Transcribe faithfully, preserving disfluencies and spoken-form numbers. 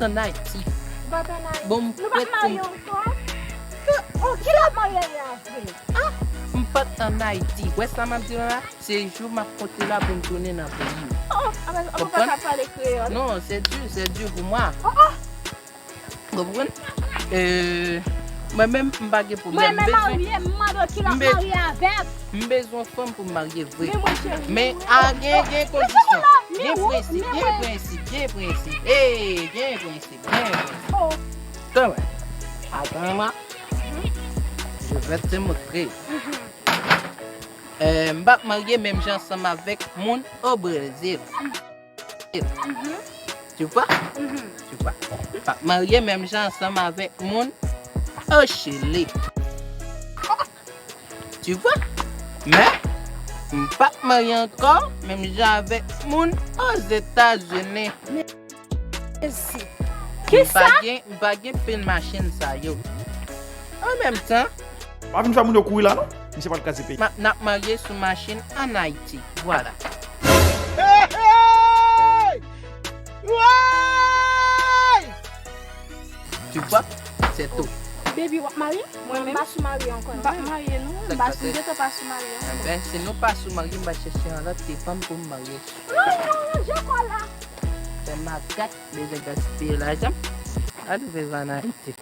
ann Ayiti. Bon, m prèt pou m. Oh, ki lòt marye avè? Ah, m pa t ann Ayiti. Wè sa m ap di w la? Se jou m ap konte la pou m tounen nan peyi m. Konprann? Non, c'est dur, c'est dur pour moi. Konprann? Euh, mwen menm, m pa gen pwoblèm. M bezwen, m bezwen fanm pou m marye vre. Men a gen, gen kondisyon. Gen prensip, gen prensip, gen prensip. Ey, gen prensip, gen prensip. Tan wè. Atan mwen. Je vais te montrer. Euh, m p ap marye menm jan ansanm avèk moun o Brezil. Tu vois? Tu vois? M p ap marye menm jan ansanm avèk moun o Chili. Tu vois? Men, m p ap marye ankò menm jan avèk moun Ozetazini. Kisa? M pa gen, m pa gen pil machin sa yo. An menm tan, pa vin fè moun yo kouri la non. Misye pral kraze peyi. M ap, n ap marye sou machin ann Ayiti. Vwala. Hey, hey! Woy! Tu vois? C'est tout. Baby, w ap marye? Mwen menm? M pa sou marye ankò non. M pa marye non. M pa sou, gentan pa sou marye ankò. Enben, si nou pa sou marye, m va chèche yon lòt ti fanm pou m marye. Non, non, ranje kò la. Fè makat, bezwen gaspiye lajan. Al viv ann Ayiti.